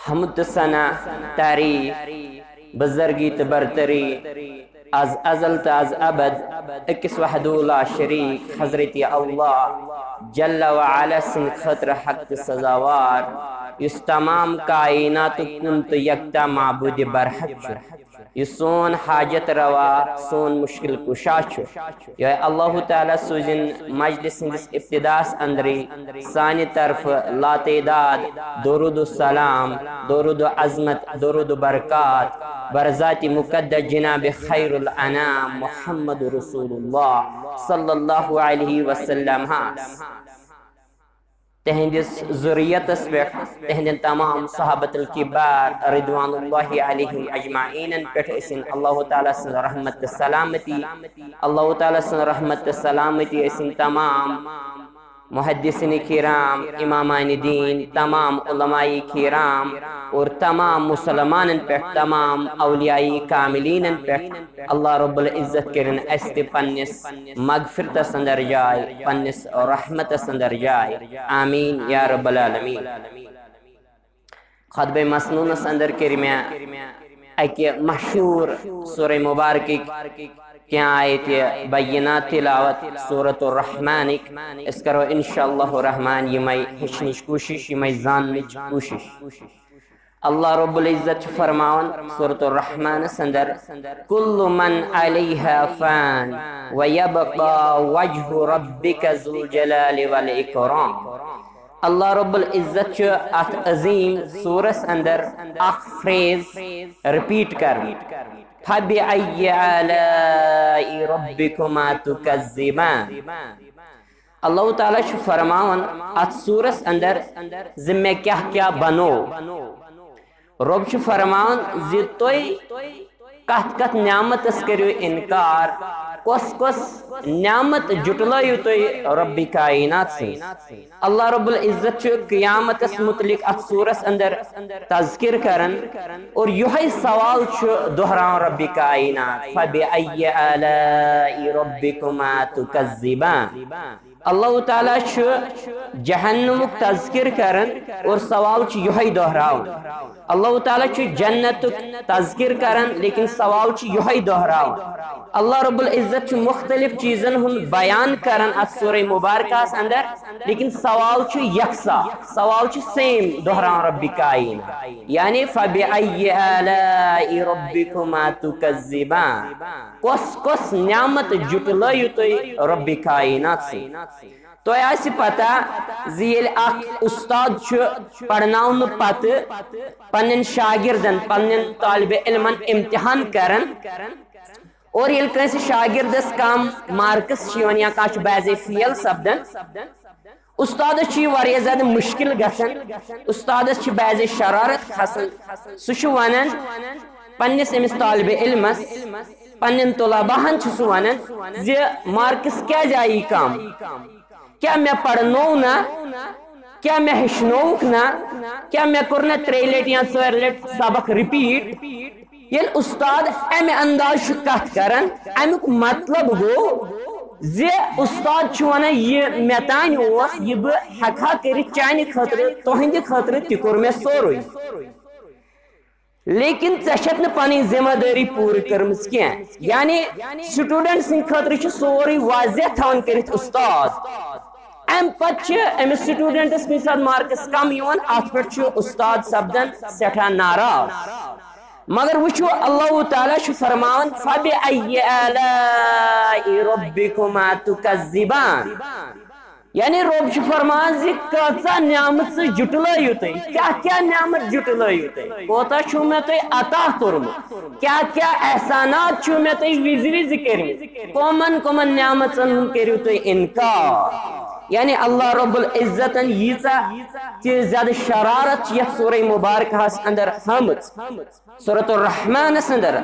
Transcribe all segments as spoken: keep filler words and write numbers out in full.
حمد تہٕ ثنا، تعریف، بزرگی تہٕ برتری، از ازل تہٕ از ابد أکِس وحدہ لا شریک حضرت اللہ جل و علا سٕنٛدِ خٲطرٕ حق تہٕ سزاوار، یُس تمام کائناتُک کُن تہٕ یکتا معبود برحق چھُ، یُس سون حاجت روا، سون مشکل کشا چھُ۔ یہے اللہ تعالیٰ سوٗزِن مجلس ہٕنٛدِس ابتداس اندرٕے سانہِ طرفہٕ لاتعداد درود و سلام، درود و عظمت، درود و برکات بر ذات مقدس جناب خیر الانام محمد رسول اللہ صلی اللہ علیہ وسلم ہس۔ تہنٛدِس ذریتس پٮ۪ٹھ، تہنٛدٮ۪ن تمام صحابت الکبار رضوان اللہ علیہم اجمعینن پٮ۪ٹھ ٲسِن اللہ تعالیٰ سٕنٛز رحمت تہٕ سلامتی، اللہ تعالیٰ سٕنٛز رحمت تہٕ سلامتی ٲسِن تمام محدثین کرام، امامان دین، تمام علماء کرام اور تمام مسلمانن پٮ۪ٹھ، تمام اولیاء کاملینن پٮ۪ٹھ۔ اللہ رب العزت کٔرِن اسہِ تہِ پننِس مغفرتس اندر جاے، پننِس رحمتس اندر جاے۔ آمین یا رب العالمین۔ خطبہ مسنونس اندر کٔرۍ مےٚ اکہِ مشہور سورہ مبارکٕکۍ کینٛہہ آیتہِ بینات تلاوت، سورۃ الرحمانٕکۍ۔ أسۍ کرو انشاءاللہ الرحمن یِمے ہیٚچھنٕچ کوٗشش، یِمے زاننٕچ کوٗشش۔ اللہ رب العزت چھُ فرماوان سورۃ الرحمانس اندر، کل من علیہا فان ویبقی وجہ ربک ذو الجلال والاکرام۔ اللہ رب العزت چھُ اتھ عظیم سورس اندر اکھ فریز رپیٹ کران، فبأی آلاء ربکما تکذبان۔ اللہ تعالیٰ چھُ فرماوان اتھ سورس اندر زِ مےٚ کیاہ کیاہ بنوو۔ رب چھُ فرماوان زِ تُہۍ کتھ کتھ نعمتس کٔرِو انکار، کۄس کۄس نعمت جُٹلٲیِو تُہۍ رب کائنات سٕنٛز۔ اللہ رب العزت چھُ قیامتس متعلق اتھ سورس اندر تذکر کران اور یہے سوال چھُ دہراوان رب کائنات، فبأی آلاء ربکما تکذبان۔ اللہ تعالیٰ چھُ جہنمُک تذکر کران اور سوال چھُ یہے دہراوان۔ اللہ تعالیٰ چھُ جنتُک تذکر کران، لیکن سوال چھُ یہے دہراوان۔ اللہ رب العزت چھُ مختلف چیزن ہُنٛد بیان کران اتھ سورہ مبارکہس اندر، لیکن سوال چھُ یکساں، سوال چھُ سیم دہراوان رب کائنات، یعنی فبأی آلاء ربکما تکذبان۔ کۄس کۄس نعمت جُٹلٲیِو تُہۍ رب کائنات سٕنٛز؟ تۄہہِ آسہِ پتہ زِ ییٚلہِ اکھ استاد چھُ پرناونہٕ پتہٕ پننٮ۪ن شاگردن، پننٮ۪ن طالب علمن امتحان کران اور ییٚلہِ کٲنٛسہِ شاگردس کم مارکس چھِ یِوان یا کانٛہہ چھُ بعضے فیل سپدان، استادس چھُ یہِ واریاہ زیادٕ مشکل گژھان، استادس چھِ بعضے شرارت کھسان، سُہ چھُ ونان پننِس أمِس طالب علمس، پننٮ۪ن طلباہن چھُ سُہ ونان زِ مارکس کیازِ آیی کم؟ کیٛاہ مےٚ پرنوو نہ؟ کیٛاہ مےٚ ہیٚچھنووُکھ نہ؟ کیٛاہ مےٚ کوٚر نہ ترٛیٚیہِ لٹہِ یا ژورِ لٹہِ سبق رپیٹ؟ ییٚلہِ استاد امہِ انداز چھُ کتھ کران، امیُک مطلب گوٚو زِ استاد چھُ ونان، یہِ مےٚ تانۍ اوس، یہِ بہٕ ہٮ۪کہٕ ہا کٔرِتھ چانہِ خٲطرٕ، تُہنٛدِ خٲطرٕ، تہِ کوٚر مےٚ سورُے۔ لیکن ژےٚ چھَتھ نہٕ پنٕنۍ ذمہ دٲری پوٗرٕ کٔرمٕژ کینٛہہ۔ یعنی student سٕنٛدِ خٲطرٕ چھُ سورُے واضح تھاوان کٔرِتھ استاد۔ امہِ پتہٕ چھِ أمِس studentس کُنہِ ساتہٕ مارکس کم یِوان، اتھ پٮ۪ٹھ چھُ استاد سپدان سٮ۪ٹھاہ ناراض۔ مگر وٕچھِو، اللہ تعالیٰ چھُ فرماوان، فبأی آلاء ربکما تکذبان۔ یعنی رب چھُ فرمان زِ کۭژاہ نعمت ژٕ جُٹلٲیِو تُہۍ، کیٛاہ کیٛاہ نعمت جُٹلٲیِو تُہۍ، کوتاہ چھُو مےٚ تۄہہِ عطا کوٚرمُت، کیٛاہ کیٛاہ احسانات چھِو مےٚ تۄہہِ وِزِ وِزِ کٔرمٕتۍ، کۄمن کۄمن نعمژن ہُنٛد کٔرِو تُہۍ انکار۔ یعنی اللہ رب العزتن ییٖژاہ تہِ زیادٕ شرارت چھِ یتھ سورہ مبارکہس اندر ہٲمٕژ۔ سورۃ الرحمانس اندر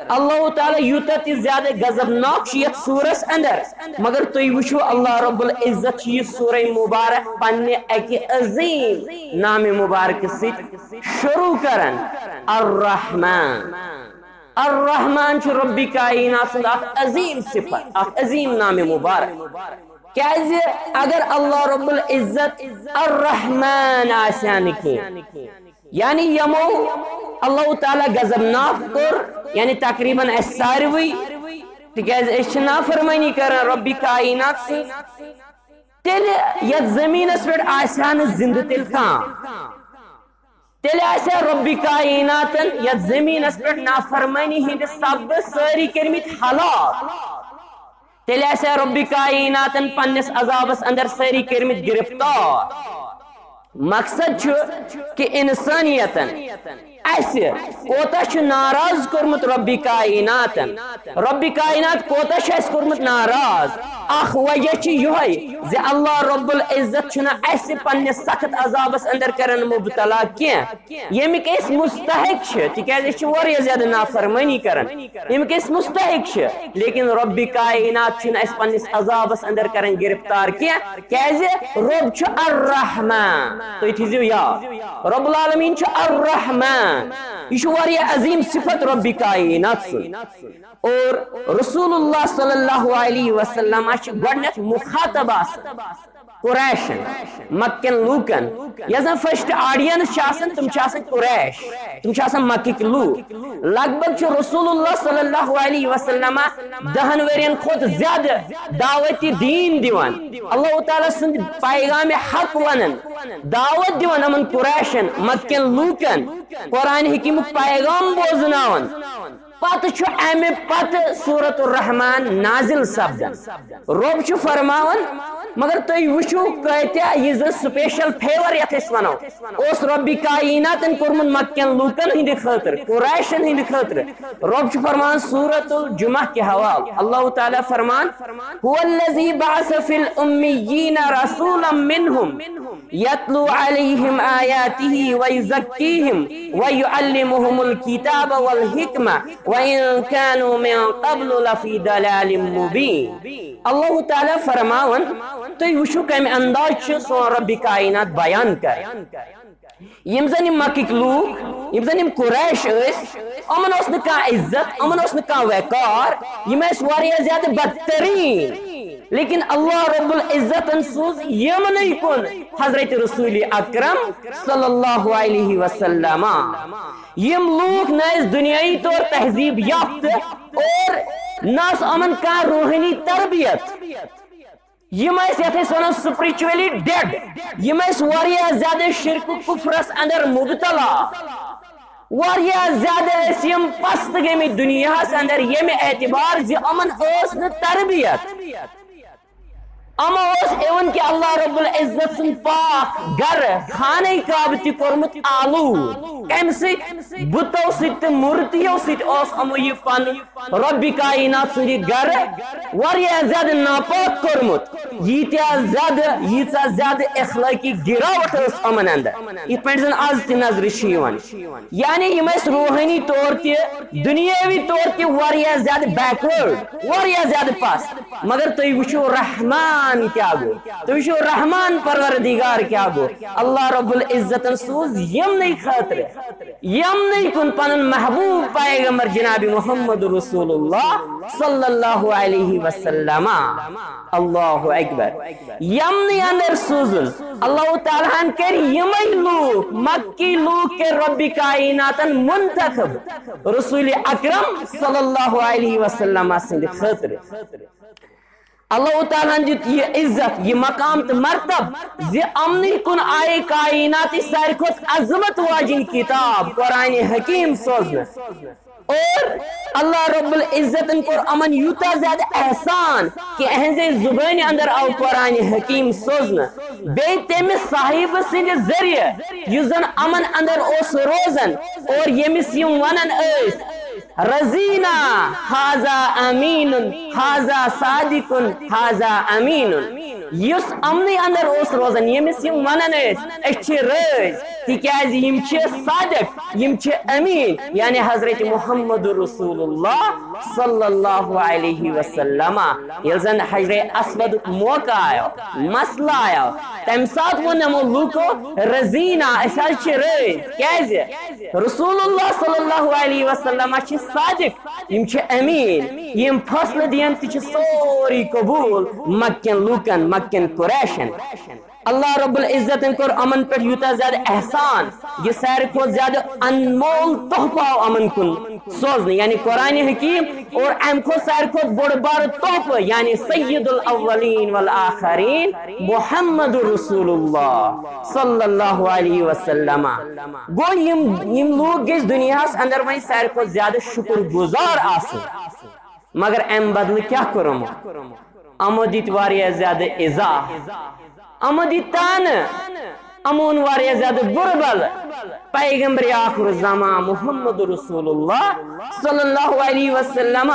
اللہ تعالیٰ یوٗتاہ تہِ زیادٕ غضبناک چھُ یتھ سورس اندر، مگر تُہۍ وٕچھِو، اللہ رب العزت چھُ یہِ سورہ مبارک پننہِ اکہِ عظیم نامِ مبارکہٕ سۭتۍ شروع کران، الرحمن۔ الرحمن چھُ رب کائنات سُنٛد اکھ عظیم صفت، اکھ عظیم نامِ مبارک۔ کیازِ اگر اللہ رب العزت الرحمن آسہِ ہا نہٕ کینٛہہ، یعنی یِمو اللہ تعالیٰ غضبناک کوٚر، یعنی تقریباً اَسہِ ساروٕے، تِکیازِ أسۍ چھِ نافرمٲنی کران رۄبِ کائنات سٕنٛز، تیٚلہِ یتھ زٔمیٖنس پٮ۪ٹھ آسہِ ہا نہٕ زِندٕ تیٚلہِ کانٛہہ۔ تیٚلہِ آسہِ ہا رۄبِ کائناتن یتھ زٔمیٖنس پٮ۪ٹھ نافرمٲنی ہٕنٛدِ سببہٕ سٲری کٔرمٕتۍ ہلاک۔ تیٚلہِ آسہِ ہا رۄبِ کائناتن پننِس عذابس اندر سٲری کٔرمٕتۍ گرفتار۔ مقصد چھُ کہِ انسانیتن اسہِ کوتاہ چھُ ناراض کوٚرمُت رۄبِ کائناتن۔ رۄبِ کائنات کوتاہ چھُ اسہِ کوٚرمُت ناراض۔ اکھ وجہ چھُ یِہوٚے زِ اللہ رب العزت چھُنہٕ اسہِ پننِس سخت عذابس اندر کران مبتلا کینٛہہ، ییٚمِکۍ أسۍ مستحق چھِ، تِکیازِ أسۍ چھِ واریاہ زیادٕ نافرمٲنی کران۔ ییٚمِکۍ أسۍ مستحق چھِ، لیکن رۄبِ کائنات چھُنہٕ اسہِ پننِس عذابس اندر کران گرفتار کینٛہہ، کیازِ رۄب چھُ الرحمن۔ تُہۍ تھٲیزیو یاد، رب العالمین چھُ الرحمن۔ یہِ چھُ واریاہ عظیم صفت رۄبِ کائنات سٕنٛز۔ اور رسول اللہ صلی اللہ علیہ وسلم چھِ گۄڈٕنیتھ مخاطب آسان قریشن، مکن لوٗکن، یۄس زن فرسٹ آڈینس چھِ آسان، تِم چھِ آسان قریش، تِم چھِ آسان مکٕکۍ لوٗکھ۔ لگ بگ چھُ رسول اللہ صلی اللہ علیہ وسلم دہن ؤرین کھۄتہٕ زیادٕ دعوت دین دِوان، اللہ تعالیٰ سُنٛد پیغام حق ونان، دعوت دِوان یِمن قریشن، مکن لوٗکن، قرآن حکیمُک پیغام بوزناوان۔ پتہٕ چھُ امہِ پتہٕ سورۃ الرحمان نازل سپدان۔ رۄب چھُ فرماوان، مگر تُہۍ وٕچھِو کۭتیاہ یہِ زن سپیشل فیور یتھ أسۍ ونو، اوس رۄبِ کائناتن کوٚرمُت مکین لوٗکن ہٕنٛدِ خٲطرٕ، قریشن ہٕنٛدِ خٲطرٕ۔ رۄب چھُ فرماوان سورۃ الجمعہ کہِ حوالہٕ، اللہ تعالیٰ فرمان، هو الذي بعث في الأميين رسولا منهم يتلو عليهم آياته ويزكيهم ويعلمهم الكتاب والحكمة وإن كانوا من قبل لفي ضلال مبين۔ اللہ تعالیٰ فرماوان، تُہۍ وٕچھِو کمہِ انداز چھُ سون رۄبِ کائنات بیان کران۔ یِم زن یِم مکٕکۍ لوٗکھ، یِم زن یِم قریش ٲسۍ، یِمن اوس نہٕ کانٛہہ عزت، یِمن اوس نہٕ کانٛہہ وقار، یِم ٲسۍ واریاہ زیادٕ بدتریٖن۔ لیکن اللہ رب العزتن سوٗز یِمنٕے کُن حضرت رسول اکرم صلی اللہ علیہ وسلم۔ یِم لوٗکھ نہ ٲسۍ دُنیٲیی طور تہذیٖب یافتہٕ اور نہ ٲس یِمن کانٛہہ روحٲنی تربیت۔ یِم ٲسۍ یتھ أسۍ ونان spiritually dead۔ یِم ٲسۍ واریاہ زیادٕ شرک و کفرس اندر مبتلا۔ واریاہ زیادٕ ٲسۍ یِم پست گٔمٕتۍ دُنیاہس اندر، ییٚمہِ اعتبار زِ یِمن ٲس نہٕ تربیت۔ یِمو اوس even کہِ اللہ رب العزت سُنٛد پاک گرٕ خانہ کعبہٕ تہِ کوٚرمُت آلوٗد۔ کمہِ سۭتۍ؟ بُتو سۭتۍ تہٕ مورتیو سۭتۍ اوس یِمو یہِ پنُن رۄبِ کائنات سُنٛد یہِ گرٕ واریاہ زیادٕ ناپاک کوٚرمُت۔ ییٖتیٛاہ زیادٕ، ییٖژاہ زیادٕ اخلٲقی گِراوٹ ٲس یِمن اندر، یِتھ پٲٹھۍ زن از تہِ نظرِ چھِ یِوان۔ یعنی یِم ٲسۍ روحٲنی طور تہِ، دُنیٲوی طور تہِ واریاہ زیادٕ backward، واریاہ زیادٕ پست۔ مگر تُہۍ وٕچھِو رحمان کیٛاہ گوٚو، تُہۍ وٕچھِو رحمان پروردگار کیٛاہ گوٚو۔ اللہ رب العزتن سوٗز یِمنٕے خٲطرٕ، یِمنٕے کُن پنُن محبوب پیغمبر جناب محمد رسول اللہ صلی اللہ علیہ وسلم۔ اللہ اکبر۔ یِمنٕے اندر سوٗزُن۔ اللہ تعالیٰ ہن کٔرۍ یِمے لوٗکھ، مکی لوٗکھ کٔرۍ رۄبِ کائناتن منتخب رسول اکرم صلی اللہ علیہ وسلم سٕنٛدِ خٲطرٕ۔ اللہ تعالیٰ ہن دیُت یہِ عزت، یہِ مقام تہٕ مرتب زِ یِمنٕے کُن آیہِ کائناتٕچ ساروی کھۄتہٕ عظمت واجِنۍ کتاب قرآن حکیم سوزنہٕ۔ اور اللہ رب العزتن کوٚر یِمن یوٗتاہ زیادٕ احسان کہِ یِہنٛزے زبٲنہِ اندر آو قرآن حکیم سوزنہٕ۔ بیٚیہِ تٔمِس صاحبہٕ سٕنٛدِ ذٔریعہٕ یُس زن یِمن اندر اوس روزان اور ییٚمِس یِم ونان ٲسۍ، رضینا، هذا امین، هذا صادق، هذا امین۔ یُس یِمنٕے اندر اوس روزان، ییٚمِس یِم ونان ٲسۍ، أسۍ چھِ رٲضۍ، تِکیازِ یِم چھِ صادق، یِم چھِ امین، یعنی حضرت محمد رسول اللہ صلی اللہ علیہ وسلم۔ ییٚلہِ زن حجر اسودُک موقع آیو، مسلہٕ آیو، تمہِ ساتہٕ ووٚن یِمو لوٗکو، رضینا، أسۍ حظ چھِ رٲضۍ۔ کیازِ؟ رسول اللہ صلی اللہ علیہ وسلم چھِ صادق، یِم چھِ امیٖن، یِم فٲصلہٕ دِین تہِ چھِ سورُے قبوٗل مکین لوٗکن، مکین قریشن۔ اللہ رب العزتن کوٚر یِمن پٮ۪ٹھ یوٗتاہ زیادٕ احسان، یہِ ساروی کھۄتہٕ زیادٕ انمول تحفہٕ آو یِمن کُن سوزنہٕ، یعنی قرآن حکیم، اور امہِ کھۄتہٕ ساروی کھۄتہٕ بوٚڑ بارٕ تحفہٕ، یعنی سید الاولین والآخرین محمد رسول اللہ صلی اللہ علیہ وسلم۔ گوٚو یِم، یِم لوٗکھ گٔژھۍ دُنیاہس اندر وۄنۍ ساروی کھۄتہٕ زیادٕ شُکر گُزار آسٕنۍ۔ مگر امہِ بدلہٕ کیٛاہ کوٚر یِمو؟ یِمو دِتۍ واریاہ زیادٕ ایزا، یِمو دِتۍ تانہٕ، یِمو اوٚن واریاہ زیادٕ بُرٕ بلہٕ پیغمبر آخر الزمان محمد رسول اللہ صلی اللہ علیہ وسلم۔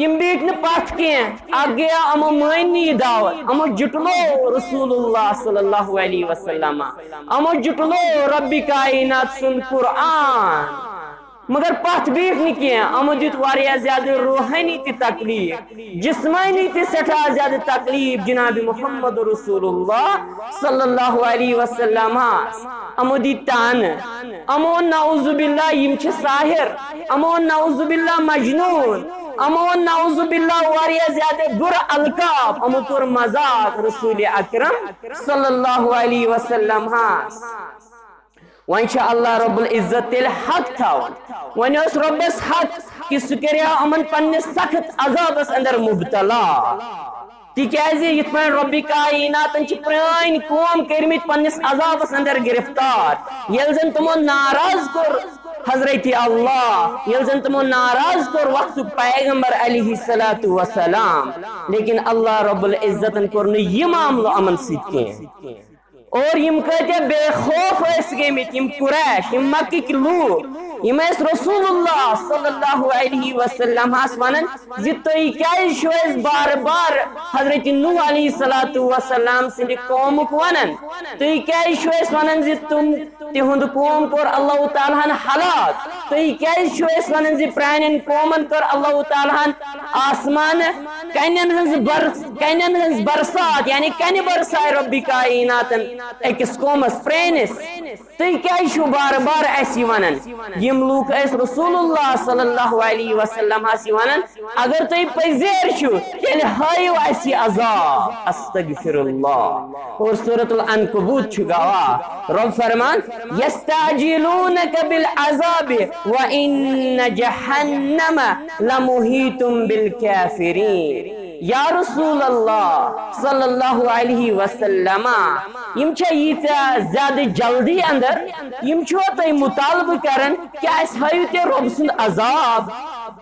یِم بیٖٹھۍ نہٕ پتھ کینٛہہ، اکھ گٔیو یِمو مٲنۍ نہٕ یہِ دعوت، یِمو جُٹلو رسول اللہ صلی اللہ علیہ وسلم، یِمو جُٹلو ربِ کائنات سُنٛد قرآن۔ مگر پتھ بیٖٹھۍ نہٕ کینٛہہ، یِمو دیُت واریاہ زیادٕ روحٲنی تہِ تکلیف، جسمٲنی تہِ سٮ۪ٹھاہ زیادٕ تکلیف جناب محمد رسول اللہ صلی اللہ علیہ وسلمس۔ یِمو دِتۍ تانہٕ، یِمو ووٚن نعوذ باللہ یِم چھِ ساحر، یِمو ووٚن نعوذ باللہ مجنون، یِمو ووٚن نعوذ باللہ واریاہ زیادٕ بُرٕ القاب، یِمو کوٚر مذاق رسول اکرم صلی اللہ علیہ وسلمس۔ وۄنۍ چھُ اللہ رب العزت تیٚلہِ حق تھاوان۔ وۄنۍ اوس رۄبس حق کہِ سُہ کرِ ہا یِمن پننِس سخت عذابس اندر مبتلا۔ تِکیازِ یِتھ پٲٹھۍ رۄبِ کائناتن چھِ پرٲنۍ قوم کٔرمٕتۍ پننِس عذابس اندر گرفتار، ییٚلہِ زن تِمو ناراض کوٚر حضرت اللہ، ییٚلہِ زن تِمو ناراض کوٚر وقتُک پیغمبر علیہ الصلوۃ والسلام، لیکن اللہ رب العزتن کوٚر نہٕ یہِ معاملہٕ یِمن سۭتۍ کینٛہہ۔ اور یِم کۭتیاہ بے خوف ٲسۍ گٔمٕتۍ، یِم قریش، یِم مکٕکۍ لوٗکھ، یِم ٲسۍ رسول اللہ صلی اللہ علیہ وسلمس ونان زِ تُہۍ کیازِ چھِو اَسہِ بار بار حضرت نوح علیہ الصلوۃ والسلام سٕنٛدِ قومُک ونان؟ تُہۍ کیازِ چھِو اَسہِ ونان زِ تِم، تِہُنٛد قوم کوٚر اللہ تعالیٰ ہن ہلاک؟ تُہۍ کیازِ چھِو اَسہِ ونان زِ پرانٮ۪ن قومن کٔر اللہ تعالیٰ ہن آسمانہٕ کنٮ۪ن ہٕنٛز بر-، کنٮ۪ن ہٕنٛز برسات، یعنی کنہِ برسایہِ رۄبِ کائناتن أکِس قومس پرٲنِس؟ تُہۍ کیازِ چھِو بار بار اَسہِ یہِ ونان؟ یِم لوٗکھ ٲسۍ رسول اللہ صلی اللہ علیہ وسلمس یہِ ونان، اگر تُہۍ پٔزۍ چھِو، تیٚلہِ ہٲیِو اَسہِ یہِ عذاب۔ استغفر اللہ۔ اور سورۃ العنکبوت چھُ گواہ، رب فرمان، یستعجلونک بالعذاب وان جہنم لمحیط بالکافرین۔ یا رسول اللہ صلی اللہ علیہ وسلم، یِم چھا ییٖژاہ زیادٕ جلدی اندر، یِم چھِوا تُہۍ مطالبہٕ کران کہِ اَسہِ ہٲیِو تیٚلہِ رۄب سُنٛد عذاب؟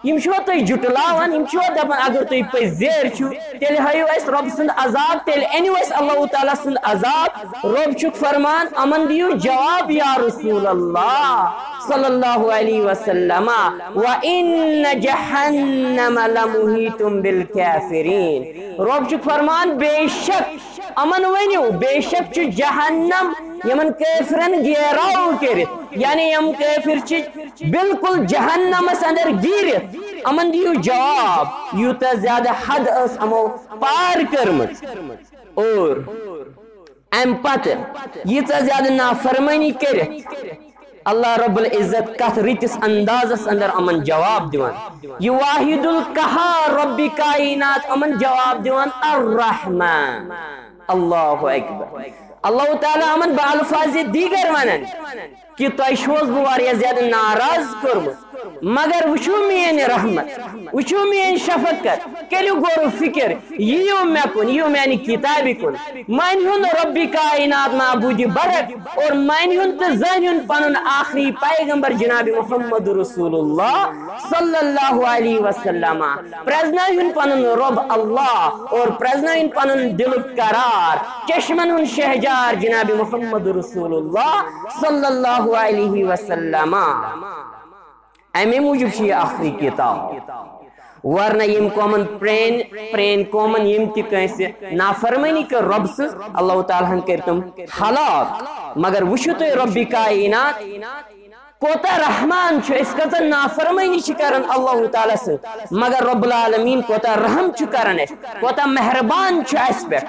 یِم چھِوا تُہۍ جُٹلاوان؟ یِم چھِوا دَپان اگر تُہۍ پٔزۍ زیٖر چھِو، تیٚلہِ ہٲیِو اَسہِ رۄب سُنٛد عذاب، تیٚلہِ أنِو اَسہِ اللہ تعالیٰ سُنٛد عذاب؟ رۄب چھُکھ فرمان، یِمن دِیِو جواب یا رسول اللہ صلی اللہ علیہ وسلم، وَإِنَّ جَهَنَّمَ لَمُحِيطٌ بِالْكَافِرِينَ۔ رۄب چھُکھ فرمان، بے شک یِمن ؤنِو، بے شک چھُ جہنم یِمن کٲفرن گیراو کٔرِتھ، یعنی یِم کٲفر چھِ بالکل جہنمس اندر گیٖرِتھ۔ یِمن دِیِو جواب، یوٗتاہ زیادٕ حد ٲس یِمو پار کٔرمٕژ۔ اور امہِ پتہٕ ییٖژاہ زیادٕ نافرمٲنی کٔرِتھ، اللہ رب العزت کتھ رٕتِس اندازس اندر یِمن جواب دِوان۔ یہِ واحد القہار رب کائنات یِمن جواب دِوان، الرحمن۔ اللہ اکبر۔ اللہ تعالیٰ یِمن بالفاظ دیگر ونان کہِ تۄہہِ چھُوس بہٕ واریاہ زیادٕ ناراض کوٚرمُت، مگر وٕچھِو میٲنۍ رحمت، وٕچھِو میٲنۍ شفقت، کٔرِو غور و فکر، یِیِو مےٚ کُن، یِیِو میانہِ کتابہِ کُن، مٲنۍ ہُن رب کائنات معبود برحق، اور مٲنۍ ہُن تہٕ زٲنۍ ہُن پنُن آخری پیغمبر جناب محمد رسول اللہ صلی اللہ علیہ وسلم۔ پرزنٲوِن پنُن رب اللہ اور پرزنٲوِن پنُن دلُک قرار، چشمن ہُنٛد شہجار جناب محمد رسول اللہ صلی اللہ علیہ وسلم۔ امی موجب چھِ یہِ آخری کتاب۔ ورنہ یِم قومن پرٛٲنۍ، پرٛٲنۍ قومن یِم تہِ کٲنٛسہِ نافرمٲنی کٔر رۄب سٕنٛز، اللہ تعالیٰ ہن کٔرۍ تِم ہلاک۔ مگر وٕچھِو تُہۍ رۄبِ کائنات کوتاہ رحمان چھُ، أسۍ کۭژاہ نافرمٲنی چھِ کران اللہ تعالیٰ سٕنٛز، مگر رب العالمین کوتاہ رحم چھُ کران اَسہِ، کوتاہ مہربان چھُ اَسہِ پٮ۪ٹھ۔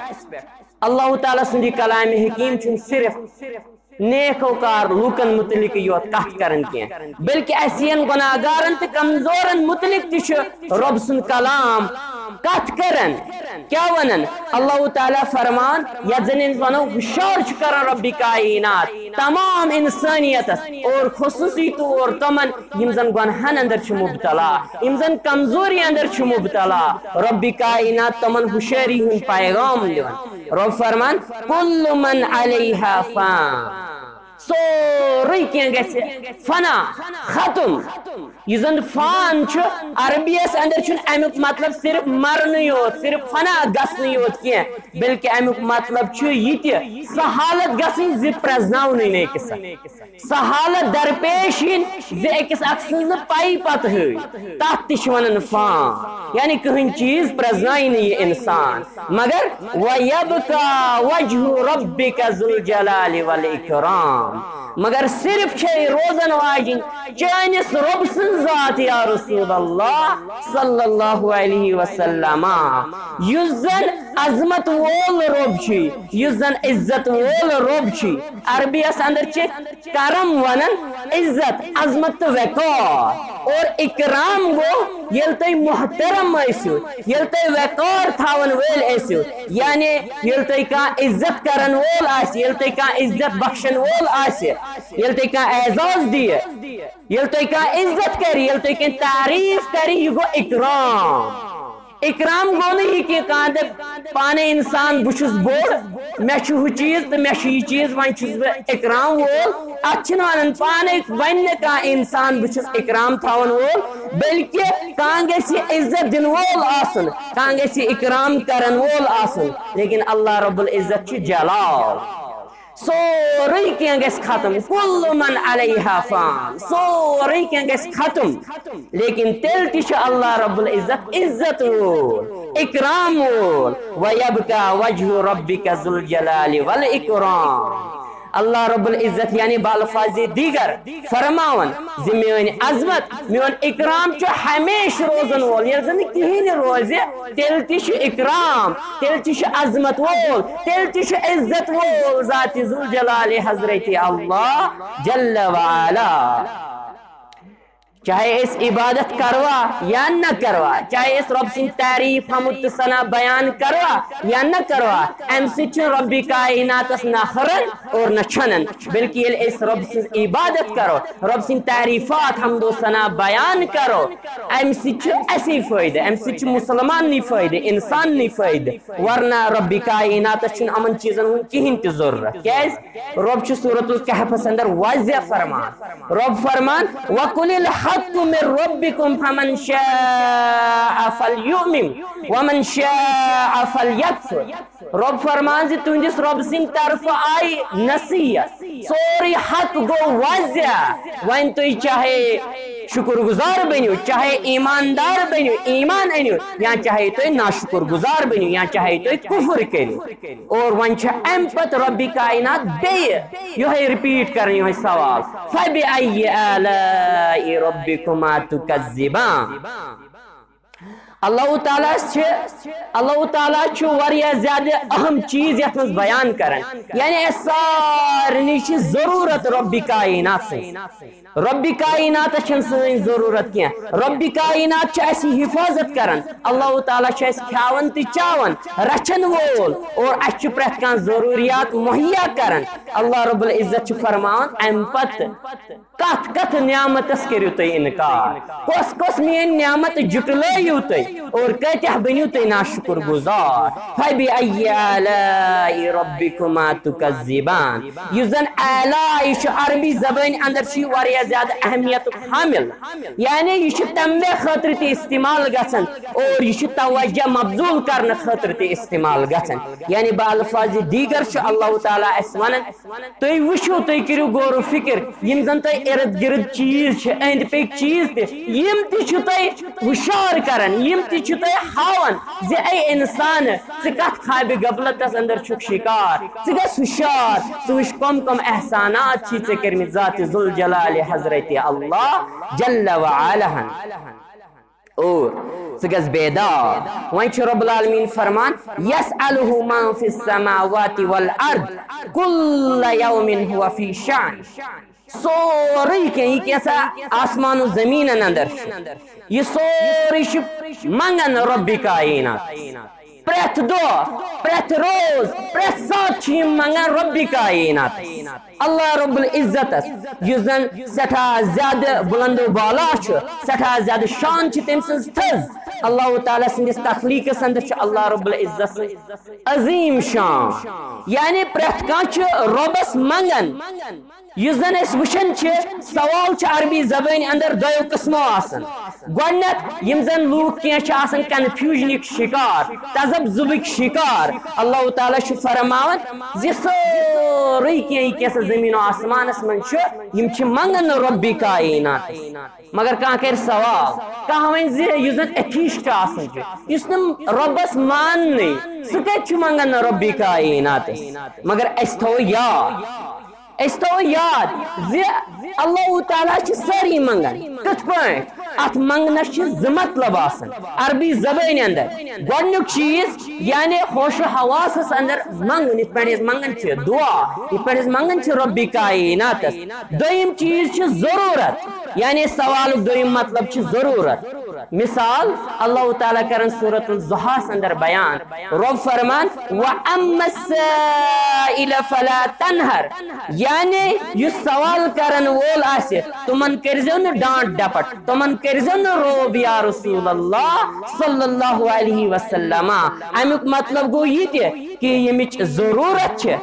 اللہ تعالیٰ سٕنٛدِ کلامِ حکیم چھُنہٕ صرف نیکوکار لوٗکن متعلق یوت کتھ کران کینٛہہ، بلکہِ اسہِ ہِوٮ۪ن گۄناہگارن تہٕ کمزورن متعلق تہِ چھُ رۄب سُنٛد کلام کتھ کران۔ کیٛاہ ونان؟ اللہ تعالیٰ فرمان، یتھ زن أسۍ ونو، ہُشار چھُ کران رۄبِ کائنات تمام انسانیتس اور خصوصی طور تِمن یِم زن گۄنہن اندر چھِ مبتلا، یِم زن کمزوری اندر چھِ مبتلا۔ رۄبِ کائنات تِمن ہُشٲری ہُنٛد پیغام دِوان۔ رۄب فرمان، کل من علیہا فان، سورُے کینٛہہ گژھِ فنا، ختم۔ یُس زن فان چھُ، عربی یس اندر چھُنہٕ امیُک مطلب صرف مرنٕے یوت، صرف فنا گژھنٕے یوت کینٛہہ، بلکہِ امیُک مطلب چھُ یہِ تہِ، سۄ حالت گژھٕنۍ زِ پرزناونٕے نہٕ أکِس۔ سۄ حالت درپیش یِن زِ أکِس اکھ سٕنٛز نہٕ پَیی پتہٕ ہٕے۔ تَتھ تہِ چھِ وَنان فان، یعنی کٕہٕنۍ چیٖز پرٛزنایہِ نہٕ یہِ اِنسان۔ مگر وَيَبْقَى وَجْهُ رَبِّكَ ذُو الْجَلَالِ وَالْإِكْرَامِ، مگر صرف چھے روزن واجِنۍ چٲنِس رۄب سٕنٛز ذات یا رسول اللہ صلی اللہ علیہ وسلم، یُس زن عظمت وول رۄب چھُ، یُس زن عزت وول رۄب چھُ۔ عربی یس اندر چھِ کرم ونان عزت، عظمت تہٕ وقار۔ اور اکرام گوٚو ییٚلہِ تُہۍ محترم ٲسِو، ییٚلہِ تُہۍ وقار تھاون وٲلۍ ٲسِو، یعنی ییٚلہِ تُہۍ کانٛہہ عزت کرن وول آسہِ، ییٚلہِ تُہۍ کانٛہہ عزت بخشن وول آسہِ، ییٚلہِ تُہۍ کانٛہہ اعزاز دِیہِ، ییٚلہِ تُہۍ کانٛہہ عزت کرِ، ییٚلہِ تُہۍ کینٛہہ تعریف کرِ، یہِ گوٚو اکرام۔ اکرام گوٚو نہٕ یہِ کہِ کانٛہہ دَپہِ پانے انسان بہٕ چھُس بوٚڑ، مےٚ چھُ ہُہ چیٖز تہٕ مےٚ چھُ یہِ چیٖز، وۄنۍ چھُس بہٕ اکرام وول۔ اتھ چھِنہٕ ونان پانے ونہِ نہٕ کانٛہہ انسان بہٕ چھُس اکرام تھاون وول، بلکہِ کانٛہہ گژھِ عزت دِنہٕ وول آسُن، کانٛہہ گژھِ اکرام کرن وول آسُن۔ لیکن اللہ رب العزت چھُ جلال۔ سورُے کینٛہہ گژھِ ختم، کل من علیہا فان، سورُے کینٛہہ گژھِ ختم، لیکن تیٚلہِ تہِ چھُ اللہ رب العزت عزت وول، اکرام وول۔ وَيَبْقَى وَجْهُ رَبِّكَ ذُو الْجَلَالِ وَالْإِكْرَامِ۔ اللہ رب العزت یعنی بالفاظ دیگر فرماون زِ میٲنۍ عظمت، میون اکرام چھُ ہمیشہِ روزن وول۔ ییٚلہِ زن نہٕ کِہیٖنۍ روزِ، تیٚلہِ تہِ چھُ اکرام، تیٚلہِ تہِ چھُ عظمت وول، تیٚلہِ تہِ چھُ عزت وول ذات ذوالجلال حضرت اللہ جل وعلا۔ چاہے أسۍ عبادت کروا یا نہ کروا، چاہے أسۍ رۄب سٕنٛز تعریٖف، حمد تہٕ ثنا بیان کروا یا نہ کروا، اَمہِ سۭتۍ چھُنہٕ رۄبِ کائناتس نہ ہُران اور نہ چھۄنان، بلکہِ ییٚلہِ أسۍ رۄب سٕنٛز عبادت کرو، رۄب سٕنٛدۍ تعریٖفات، حمد و ثنا بیان کرو، اَمہِ سۭتۍ چھُ اَسے فٲیدٕ، اَمہِ سۭتۍ چھُ مُسلماننٕے فٲیدٕ، اِنساننٕے فٲیدٕ، ورنہ رۄبِ کائناتس چھُنہٕ یِمن چیٖزن ہُنٛد کِہیٖنۍ تہِ ضروٗرت۔ کیٛازِ؟ رۄب چھُ سورۃ الکہفس اندر واضح فرمان، رۄب فرمان، وَقُلِ الْحَقُّ مِنْ رَبِّكُمْ فَمَنْ شَاءَ فَلْيُؤْمِنْ وَمَنْ شَاءَ فَلْيَكْفُرْ۔ رۄب فرمان زِ تُہنٛدِس رۄب سٕنٛدِ طرفہٕ آیہِ نصیحت، سورُے حق گوٚو واضح۔ وۄنۍ تُہۍ چاہے شُکُر گُزار بٔنِو، چاہے ایٖماندار بٔنِو، ایٖمان أنِو، یا چاہے تُہۍ ناشُکُر گُزار بٔنِو، یا چاہے تُہۍ کُفُر کٔرِو۔ اور وۄنۍ چھُ اَمہِ پتہٕ رۄبِ کائنات بیٚیہِ یِہوٚے repeat کران، یِہوٚے سوال، فَبِأَيِّ آلَاءِ رَبِّكُمَا تُكَذِّبَانِ؟ اللہ تعالیٰ چھِ، اللہ تعالیٰ چھُ واریاہ زیادٕ اہم چیٖز یَتھ منٛز بیان کران، یعنی اَسہِ سارنٕے چھِ ضروٗرت رۄبِ کائنات سٕنٛز۔ رۄبِ کائناتس چھَنہٕ سٲنۍ ضروٗرت کینٛہہ۔ رۄبِ کائنات چھُ اَسہِ حفاظت کران۔ اللہ تعالیٰ چھُ اَسہِ کھیاوان تہٕ چاوان، رچھن وول، اور اَسہِ چھُ پرٛٮ۪تھ کانٛہہ ضروٗریات مہیا کران۔ اللہ رب العزت چھُ فرماوان، اَمہِ پتہٕ کتھ کتھ نعمتس کٔرِو تُہۍ انکار؟ کۄس کۄس میٲنۍ نعمت جُٹلٲیِو تُہۍ؟ اور کۭتیاہ بٔنِو تُہۍ ناشُکُر گُزار؟ فَبِأَيِّ آلَاءِ رَبِّكُمَا تُكَذِّبَانِ؟ یُس زن آلاء، یہِ چھُ عربی زبٲنۍ اندر چھُ یہِ واریاہ زیادٕ اہمیتُک حامل، یعنی یہِ چھُ تنبیہ خٲطرٕ تہِ استعمال گژھان اور یہِ چھُ توجہ مبذول کرنہٕ خٲطرٕ تہِ استعمال گژھان۔ یعنی بالفاظ دیگر چھُ اللہ تعالیٰ اسہِ ونان، تُہۍ وٕچھِو، تُہۍ کٔرِو غور و فکر، یِم زن تۄہہِ ارد گرد چیٖز چھِ، أنٛدۍ پٔکۍ چیٖز تہِ، یِم تہِ چھِ تۄہہِ ہُشار کران، یِم تہِ چھِ تۄہہِ ہاوان زِ اے انسان، ژٕ کتھ خوابِ غفلتس اندر چھُکھ شکار، ژٕ گژھ ہُشار، ژٕ وٕچھ کم کم احسانات چھِ ژےٚ کٔرمٕتۍ ذات ذوالجلال حضرت اللہ جل وعلا ہن۔ اور ژٕ گژھ بیدار۔ وۄنۍ چھُ رب العالمین فرمان، یسألہ من فی السماوات والارض کل یوم ہو فی شأن۔ سورُے کینٛہہ، یہِ کینٛژھا آسمان و زمیٖنن اندر چھُ، یہِ سورُے چھُ منگان رۄبِ کائنات۔ پرٛٮ۪تھ دۄہ، پرٛٮ۪تھ روز، پرٛٮ۪تھ ساتہٕ چھِ یِم منگان رۄبِ کائنات، اللہ رب العزتس، یُس زن سٮ۪ٹھاہ زیادٕ بلند و بالا چھُ، سٮ۪ٹھاہ زیادٕ شان چھِ تٔمۍ سٕنٛز تھٔز۔ اللہ تعالیٰ سٕنٛدِس تخلیٖقس اندر چھُ اللہ رب العزت سٕنٛز عظیم شان۔ یعنی پرٛٮ۪تھ کانٛہہ چھُ رۄبس منگان۔ یُس زن أسۍ وٕچھان چھِ، سوال چھُ عربی زبٲنۍ اندر دۄیو قٕسمو آسان۔ گۄڈٕنیتھ یِم زن لوٗکھ کینٛہہ چھِ آسان کنفیوجنٕکۍ شکار، تذبذبٕکۍ شکار، اللہ تعالیٰ چھُ فرماوان زِ سورُے کینٛہہ یہِ کینٛہہ سا زمین و آسمانس منٛز چھُ، یِم چھِ منگان رۄبِ کائناتس۔ مگر کانٛہہ کرِ سوال، کانٛہہ ونہِ زِ یُس زن ایتھیسٹ آسان چھُ، یُس نہٕ رۄبس ماننٕے، سُہ کتہِ چھُ منگان رۄبِ کائناتس؟ مگر أسۍ تھاوو یاد، أسۍ تھاوو یاد زِ اللہ تعالیٰ چھِ سٲری منگان۔ کِتھ پٲٹھۍ؟ اتھ منگنس چھِ زٕ مطلب آسان عربی زبٲنۍ اندر۔ گۄڈٕنیُک چیٖز، یعنی ہوش و حواسس اندر منگُن، یِتھ پٲٹھۍ أسۍ منگان چھِ دعا، یِتھ پٲٹھۍ أسۍ منگان چھِ رۄبِ کائناتس۔ دوٚیِم چیٖز چھِ ضروٗرت، یعنی سوالُک دوٚیِم مطلب چھِ ضروٗرت۔ مثال، اللہ تعالیٰ کرن سورۃ الضحیٰ اندر بیان، رب فرمان، وَأَمَّا السَّائِلَ فَلَا تَنْهَرْ، یعنی یُس سوال کرن وول آسہِ، تِمن کٔرزیو نہٕ ڈانٹ ڈپٹ، تِمن کٔرزیو نہٕ روب یا رسول اللہ صلی اللہ علیہ وسلم۔ امیُک مطلب گوٚو یہِ تہِ کہِ ییٚمِچ ضروٗرت چھِ،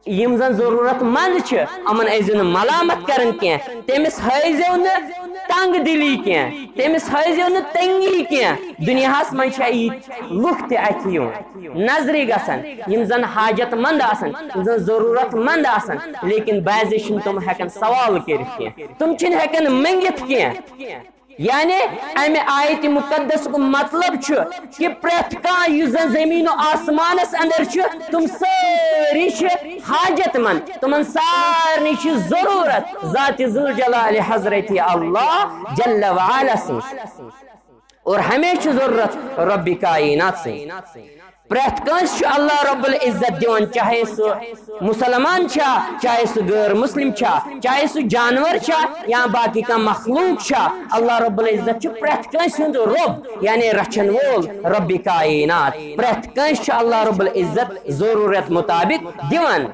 یِم زن ضروٗرت مند چھِ، یِمن ٲسۍزیو نہٕ ملامت کران کینٛہہ، تٔمِس ہٲیزیو نہٕ تنگ دلی کینٛہہ، تٔمِس ہٲیزیو نہٕ تنگی کینٛہہ۔ دُنیاہس منٛز چھِ یِتھۍ لُکھ تہِ اتھِ یِوان نظرِ گژھان، یِم زن حاجت مند آسان، یِم زن ضروٗرت مند آسان، لیکن بعضے چھِنہٕ تِم ہٮ۪کان سوال کٔرِتھ کینٛہہ، تِم چھِنہٕ ہٮ۪کان مٔنگِتھ کینٛہہ۔ یعنی امہِ آیتِ مقدسُک مطلب چھُ کہِ پرٛٮ۪تھ کانٛہہ یُس زن زمین و آسمانس اندر چھُ، تِم سٲری چھِ حاجت مند، تِمن سارنٕے چھِ ضروٗرت ذاتِ ذوالجلال حضرت اللہ جل وعلا سٕنٛز۔ اور ہمیشہِ چھِ ضروٗرت رۄبِ کائنات سٕنٛز۔ پرٛٮ۪تھ کٲنٛسہِ چھُ اللہ رب العزت دِوان، چاہے سُہ مسلمان چھا، چاہے سُہ غٲر مسلم چھا، چاہے سُہ جانور چھا یا باقی کانٛہہ مخلوق چھا، اللہ رب العزت چھُ پرٛٮ۪تھ کٲنٛسہِ ہُنٛد رۄب، یعنی رچھن وول، رۄبِ کائنات۔ پرٛٮ۪تھ کٲنٛسہِ چھُ اللہ رب العزت ضروٗرت مطابق دِوان۔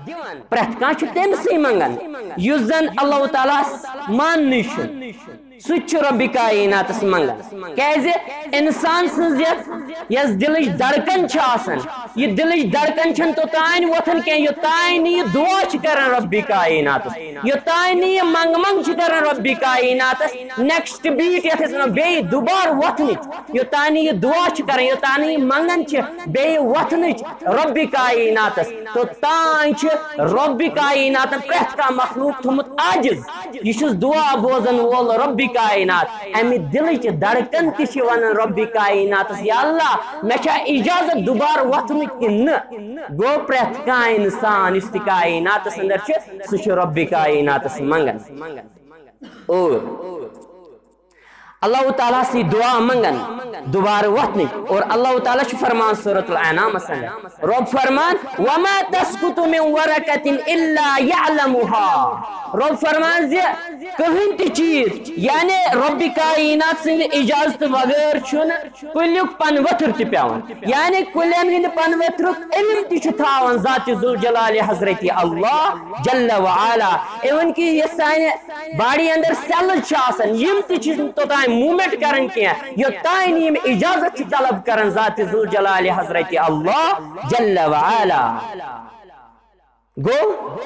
پرٛٮ۪تھ کانٛہہ چھُ تٔمۍ سٕے منٛگان یُس زن اللہ تعالیٰ ہس ماننٕے چھُ۔ سُہ تہِ چھُ رۄبِ کائناتس منٛگان۔ کیازِ؟ انسان سٕنٛز یۄس، یۄس دِلٕچ دڑکن چھِ آسان، یہِ دِلٕچ دڑکن چھَنہٕ توٚتانۍ وۄتھان کینٛہہ، یوٚتانۍ نہٕ یہِ دُعا چھِ کران رۄبِ کائناتس، یوٚتانۍ نہٕ یہِ منٛگہٕ منٛگ چھِ کران رۄبِ کائناتس، نیکسٹ بیٹ یتھ أسۍ ونو بیٚیہِ دُبارٕ وۄتھنٕچ، یوٚتانۍ نہٕ یہِ دُعا چھِ کران، یوٚتانۍ نہٕ یہِ منٛگان چھِ بیٚیہِ وۄتھنٕچ رۄبِ کائناتس، توٚتانۍ چھِ رۄبِ کائناتن پرٛٮ۪تھ کانٛہہ مخلوق تھوٚمُت عاجز۔ یہِ چھُس دُعا بوزن وول رۄبِ کائنات۔ امہِ دِلٕچ دڑکن تہِ چھِ ونان رۄبِ کائناتس، یا اللہ، مےٚ چھا اجازت دُبارٕ وۄتھنُک کِنہٕ نہٕ؟ گوٚو پرٛٮ۪تھ کانٛہہ انسان یُس تہِ کائناتس اندر چھُ، سُہ چھُ رۄبِ کائناتس منٛگان۔ اور اللہ تعالیٰ ہس یہِ دُعا منٛگان دُبارٕ وۄتھنٕچ۔ اور اللہ تعالیٰ چھُ فرمان سورۃ الانعامس اندر، رۄب فرمان، وما تسقط من ورقة الا يعلمها۔ رۄب فرمان زِ کٕہٕنۍ تہِ چیٖز، یعنی رۄبِ کائنات سٕنٛدِ اجازتہٕ بغٲر چھُنہٕ کُلیُک پن ؤتھٕر تہِ پٮ۪وان، یعنی کُلٮ۪ن ہٕنٛدِ پن ؤتھرُک علم تہِ چھُ تھاوان ذاتِ ذوالجلال حضرت اللہ جل وعلا۔ Even کہِ یۄس سانہِ باڈی اندر سیلز چھِ آسان، یِم تہِ چھِ توٚتام موومنٹ کران کینٛہہ، یوٚتام نہٕ یِم اجازت چھِ طلب کران ذاتِ ذوالجلال حضرت اللہ جل وعلا۔ گوٚو،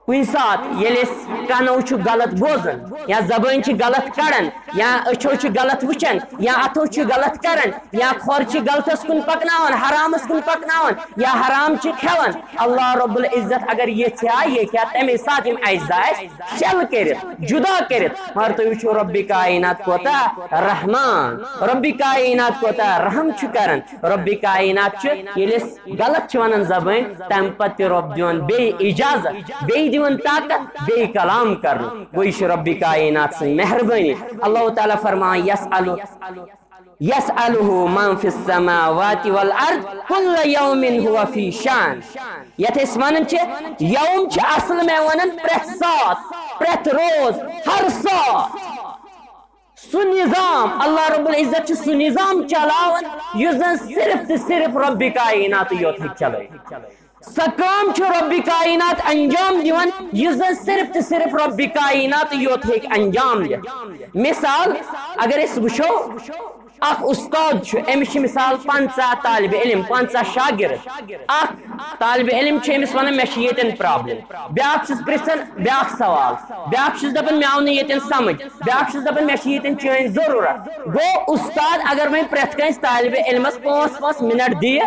کُنہِ ساتہٕ ییٚلہِ أسۍ کَنو چھُ غلط بوزان، یا زبٲنۍ چھِ غلط کَڑان، یا أچھو چھِ غلط وٕچھان، یا اَتھو چھِ غلط کَران، یا کھۄر چھِ غلطس کُن پَکناوان، حرامس کُن پَکناوان، یا حرام چھِ کھٮ۪وان، اللہ رب العزت اگر یژھِ ہا، یہِ ہیٚکہِ ہا تَمے ساتہٕ یِم اجزا اَسہِ شل کٔرِتھ، جدا کٔرِتھ۔ مگر تُہۍ وٕچھِو، رۄبِ کائنات کوتاہ رحمان، رۄبِ کائنات کوتاہ رحم چھُ کران۔ رۄبِ کائنات چھُ، ییٚلہِ أسۍ غلط چھِ ونان زبٲنۍ، تَمہِ پتہٕ تہِ رۄب دِوان بیٚیہِ اجازت، بیٚیہِ یِوان طاقت بیٚیہِ کلام کرنُک۔ گوٚو یہِ چھِ رۄبِ کائنات سٕنٛز مہربٲنی۔ اللہ تعالیٰ فرمان، یسأل یسأله من في السماوات والأرض كل يوم هو في شأن۔ یتھ أسۍ ونان چھِ، یوم چھِ اصل میں ونان پرٛٮ۪تھ ساتھ، پرٛٮ۪تھ روز، ہر ساتھ۔ سُہ نظام، اللہ رب العزت چھُ سُہ نظام چلاوان یُس زن صرف تہٕ صرف رۄبِ کائنات یوت ہیٚکہِ چلٲوِتھ۔ سۄ کٲم چھُ رۄبِ کائنات انجام دِوان یُس زن صرف تہٕ صرف رۄبِ کائنات یوت ہیٚکہِ انجام دِتھ۔ مثال، اگر أسۍ وٕچھو، اکھ استاد چھُ، أمِس چھِ مثال پنٛژاہ طالبِ علم، پنٛژاہ شاگرد۔ اکھ طالبِ علم چھُ، أمِس ونان، مےٚ چھِ ییٚتٮ۪ن problem، بیٛاکھ چھُس پرژھان بیٛاکھ سوال، بیٛاکھ چھُس دپان، مےٚ آو نہٕ ییٚتٮ۪ن سمجھ، بیٛاکھ چھُس دپان، مےٚ چھِ ییٚتٮ۪ن چٲنۍ ضروٗرت۔ گوٚو استاد اگر وۄنۍ پرٛٮ۪تھ کٲنٛسہِ طالبِ علمس پانٛژھ پانٛژھ منٹ دِیہِ،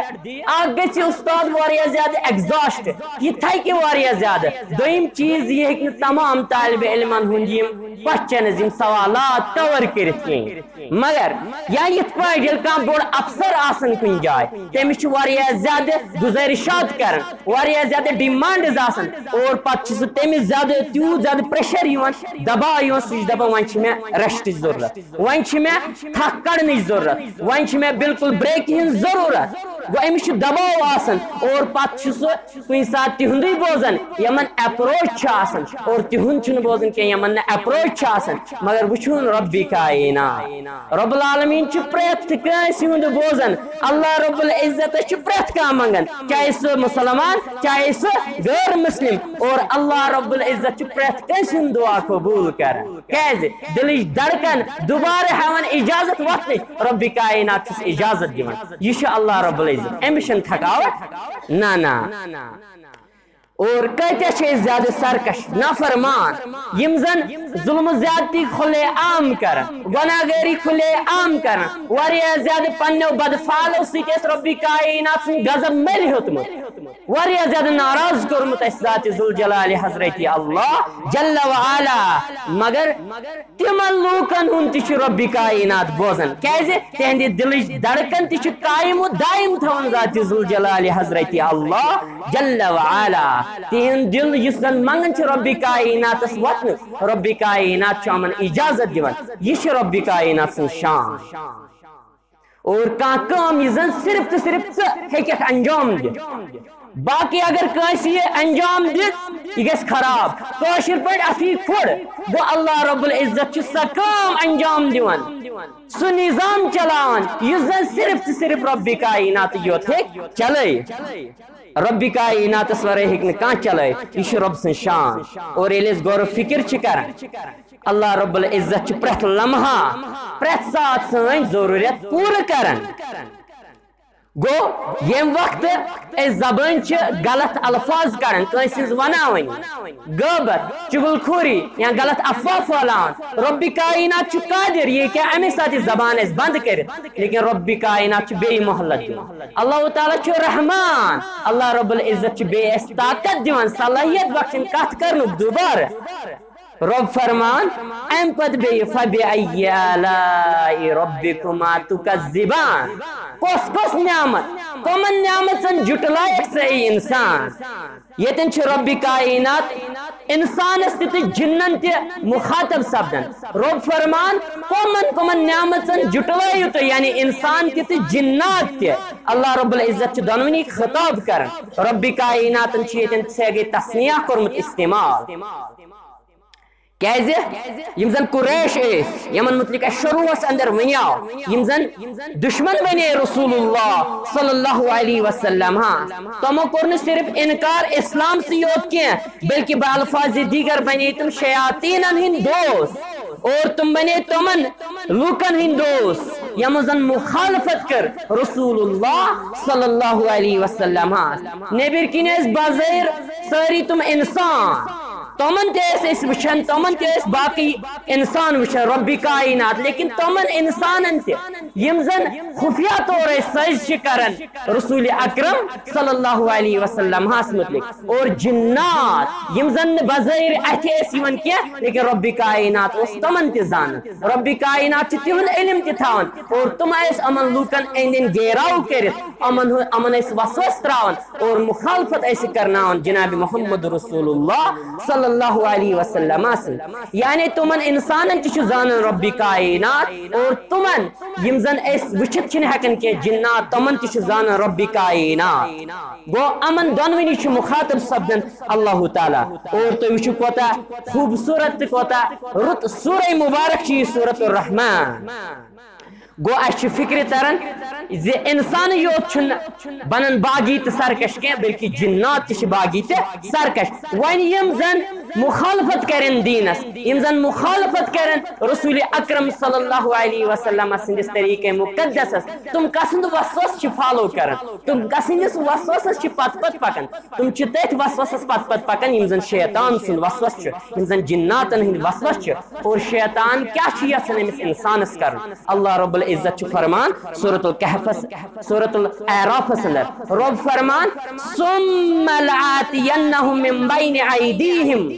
اکھ گژھِ استاد واریاہ زیادٕ exhaust، یہِ تھکہِ واریاہ زیادٕ۔ دوٚیِم چیٖز، یہِ ہیٚکہِ نہٕ تمام طالبِ علمن ہُنٛد یِم questions، یِم سوالات cover کٔرِتھ کِہیٖنۍ۔ مگر یا یِتھ پٲٹھۍ ییٚلہِ کانٛہہ بوٚڑ افسر آسان کُنہِ جایہِ، تٔمِس چھِ واریاہ زیادٕ گُزٲرِشات کران، واریاہ زیادٕ demands آسان، اور پتہٕ چھُ سُہ تٔمِس زیادٕ، تیوٗت زیادٕ pressure یِوان، دباو یِوان، سُہ چھُ دپان، وۄنۍ چھِ مےٚ restٕچ ضروٗرت، وۄنۍ چھِ مےٚ تھکھ کڑنٕچ ضروٗرت، وۄنۍ چھِ مےٚ بالکل breakہِ ہٕنٛز ضروٗرت۔ گوٚو أمِس چھُ دباو آسان، اور پتہٕ چھُ سُہ کُنہِ ساتہٕ تِہُنٛدُے بوزان، یِمن approach چھُ آسان، اور تِہُنٛد چھُنہٕ بوزان کینٛہہ، یِمن نہٕ approach چھُ آسان۔ مگر وٕچھُن رۄبِ کائنات، رب العالمین چھُ پرٛٮ۪تھ کٲنٛسہِ ہُنٛد بوزان۔ اللہ رب العزتس چھُ پرٛٮ۪تھ کانٛہہ منٛگان، چاہے سُہ مسلمان، چاہے سُہ غٲر مسلم، اور اللہ رب العزت چھُ پرٛٮ۪تھ کٲنٛسہِ ہُنٛد دعا قبوٗل کران۔ کیازِ؟ دِلٕچ دڑکن دوبارٕ ہٮ۪وان اجازت وۄتھنٕچ، رۄبِ کائنات چھُس اجازت دِوان۔ یہِ چھُ اللہ رب العزت، أمِس چھَنہٕ تھکاوٹ۔ نہ، نہ۔ اور کۭتیاہ چھِ أسۍ زیادٕ سرکش، نافرمان، یِم زن ظلم و زیادتی کھلے عام کران، گناہگٲری کھلے عام کران، واریاہ زیادٕ پننیو بدفعلو سۭتۍ ٲسۍ رۄبِ کائنات سُنٛد غضب مٔلۍ ہیوٚتمُت، واریاہ زیادٕ ناراض کوٚرمُت اَسہِ ذاتِ ذوالجلالِ حضرتِ اللہ جل و علا۔ مگر تِمن لوٗکن ہُنٛد تہِ چھُ رۄبِ کائنات بوزان، کیازِ؟ تِہنٛدِ دِلٕچ دڑکن تہِ چھِ قائم و دائم تھاوان ذاتِ ذوالجلالِ حضرتِ اللہ جل و علا۔ تِہُنٛد دِل یُس زن منٛگان چھِ رۄبِ کائناتس وۄتھنُک، رۄبِ کائنات چھُ یِمن اجازت دِوان۔ یہِ چھِ رۄبِ کائنات سٕنٛز شان۔ اور کانٛہہ کٲم یہِ زن صرف تہٕ صرف ژٕ ہیٚککھ انجام دِتھ، باقٕے اگر کٲنٛسہِ یہِ انجام دِژ، یہِ گژھِ خراب۔ کٲشِر پٲٹھۍ اَتھ یی پھُر۔ گوٚو اللہ رب العزت چھُ سۄ کٲم انجام دِوان، سُہ نظام چلاوان یُس زن صرف تہٕ صرف رۄبِ کائنات یوت ہیٚکہِ چلٲیِتھ۔ رۄبِ کائناتس ورٲے ہیٚکہِ نہٕ کانٛہہ چلٲیِتھ۔ یہِ چھُ رۄب سٕنٛز شان۔ اور ییٚلہِ أسۍ غور و فکر چھِ کران، اللہ رب العزت چھُ پرٛٮ۪تھ لمحہ، پرٛٮ۪تھ ساتہٕ سٲنۍ ضروٗرت پوٗرٕ کران۔ گوٚو، ییٚمہِ وقتہٕ أسۍ زبٲنۍ چھِ غلط الفاظ کڑان، کٲنٛسہِ ہٕنٛز وناوٕنۍ، غٲبت، چُغل خوری یا غلط افواہ پھٲلاوان، رۄبِ کائنات چھُ قٲدر یہِ کیٛاہ اَمے ساتہٕ یہِ زبان اَسہِ بند کٔرِتھ، لیکن رۄبِ کائنات چھُ بیٚیہِ مہلت دِوان۔ اللہ تعالیٰ چھُ رحمان، اللہ رب العزت چھُ بیٚیہِ اَسہِ طاقت دِوان، صلاحیت بخشان کتھ کرنُک دوبارٕ۔ رۄب فرمان، امہِ پتہٕ بیٚیہِ، فَبِأَيِّ آلَاءِ رَبِّكُمَا تُكَذِّبَانِ۔ کۄس کۄس نعمت، کۄمن نعمژن جُٹلایکھ ژٕ اے انسان؟ ییٚتٮ۪ن چھُ رۄبِ کائنات انسانس تہِ تہٕ جِنن تہِ مخاطب سپدان۔ رۄب فرمان، کۄمن کۄمن نعمژن جُٹلٲیِو تُہۍ، یعنی انسان تہِ تہٕ جِنات تہِ؟ اللہ رب العزت چھُ دۄنوٕنی خطاب کران۔ رۄبِ کائناتن چھُ ییٚتٮ۪ن صیغِ تثنیہ کوٚرمُت استعمال۔ کیازِ؟ یِم زن قریش ٲسۍ، یِمن متعلق اسہِ شروعس اندر ونیاو، یِم زن دشمن بنے رسول اللہ صلی اللہ علیہ وسلم، ہاں، تِمو کوٚر نہٕ صرف انکار اسلام سٕے یوت کینٛہہ، بلکہ بالفاظِ دیگر بنے تِم شیاطینن ہٕنٛدۍ دوست، اور تِم بنے تِمن لوٗکن ہٕنٛدۍ دوست، یِمو زن مخالفت کٔر رسول اللہ صلی اللہ علیہ وسلم، ہاں۔ نیٚبٕرۍ کِنۍ ٲسۍ بظٲہر سٲری تِم انسان، تِمن تہِ ٲسۍ أسۍ وٕچھان، تِمن تہِ ٲسۍ باقٕے انسان وٕچھان، رۄبِ کائنات، لیکن تِمن انسانن تہِ، یِم زن خفیہ طور ٲسۍ سٲزشہِ کران رسول اکرم صلی اللہ علیہ وسلمس متعلق، اور جنات یِم زن نہٕ بظٲہر اتھِ ٲسۍ یِوان کینٛہہ، لیکن رب کائنات اوس تِمن تہِ زانان، رب کائنات چھِ تِہُنٛد علم تہِ تھاوان، اور تِم ٲسۍ یِمن لوٗکن أنٛدۍ أنٛدۍ گیراو کٔرِتھ یِمن ہُنٛد، یِمن ٲسۍ وسوسہٕ تراوان، اور مخالفت ٲسۍ کرناوان جناب محمد رسول اللہ صلی اللہ علیہ وسلم سٕنٛز۔ یعنی تِمن انسانن تہِ چھُ زانان رب کائنات، اور تِمن یِم زن أسۍ وٕچھِتھ چھِنہٕ ہٮ۪کان کینٛہہ، جنات، تِمن تہِ چھُ زانان رب کائنات۔ گوٚو، یِمن دۄنوٕنی چھُ مخاطب سپدان اللہ تعالیٰ۔ اور تُہۍ وٕچھِو کوتاہ خوٗبصوٗرت تہٕ کوتاہ رُت سورہ مبارک چھِ یہِ سورۃ الرحمان۔ گوٚو، اَسہِ چھِ فِکرِ تران زِ اِنسانٕے یوت چھُنہٕ بنان باغی تہٕ سرکش کینٛہہ، بلکہِ جِنات تہِ چھِ باغی تہٕ سرکش۔ وۄنۍ یِم زن مخالفت کرن دیٖنس، یِم زن مخالفت کرن رسول اکرم صلی اللہ علیہ وسلم سٕنٛدِس طریٖقے مُقدسس، تِم کسُنٛد وسوسہٕ چھِ فالو کران، تِم کسٕنٛدِس وسوسس چھِ پتہٕ پتہٕ پکان، تِم چھِ تٔتھۍ وسوسس پتہٕ پتہٕ پکان، یِم زن شیطان سُنٛد وسوسہٕ چھُ، یِم زن جِناتن ہٕنٛدۍ وسوسہٕ چھِ۔ اور شیطان کیٛاہ چھُ یژھان أمِس انسانس کرُن؟ اللہ رب العزت چھُ فرمان سورۃ الکہفس، سورۃ الاعرافس اندر، رب فرمان، ثم لآتینہم من بین ایدیہم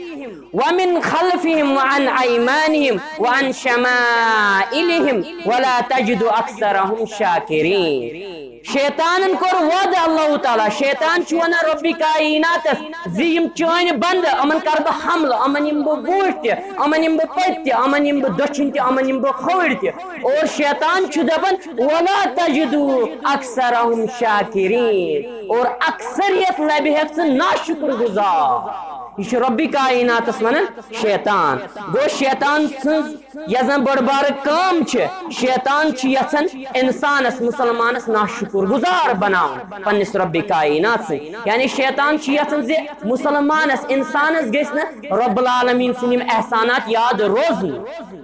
ومن خلفہم وعن ایمانہم وعن شمائلہم ولا تجد اکثرہم شاکرین۔ شیطانن کوٚر وعدٕ اللہ تعالیٰ، شیطان چھُ ونان رب کائناتس زِ یِم چٲنۍ بندٕ، یِمن کرٕ بہٕ حملہٕ، یِمن یِمہٕ بہٕ برونٛٹھ تہِ، یِمن یِمہٕ بہٕ پٔتۍ تہِ، یِمن یِمہٕ بہٕ دٔچھِنۍ تہِ، یِمن یِمہٕ بہٕ کھووٕرۍ تہِ۔ اور شیطان چھُ دپان، ولا تجدو اکثرہم شاکرین، اور اکثریت لبہِ ہٮ۪کھ ژٕ ناشُکر گُزار۔ یہِ چھُ رب کائناتس ونان شیطان۔ گوٚو، شیطان سٕنٛز یۄس زن بٔڑ بارٕ کٲم چھِ، شیطان چھُ یژھان انسانس، مسلمانس ناشُکر گُزار بناوُن پننِس رب کائنات سٕنٛدِ۔ یعنی شیطان چھُ یژھان زِ مسلمانس، انسانس گژھِ نہٕ رب العالمین سٕنٛدۍ یِم احسانات یاد روزنہِ۔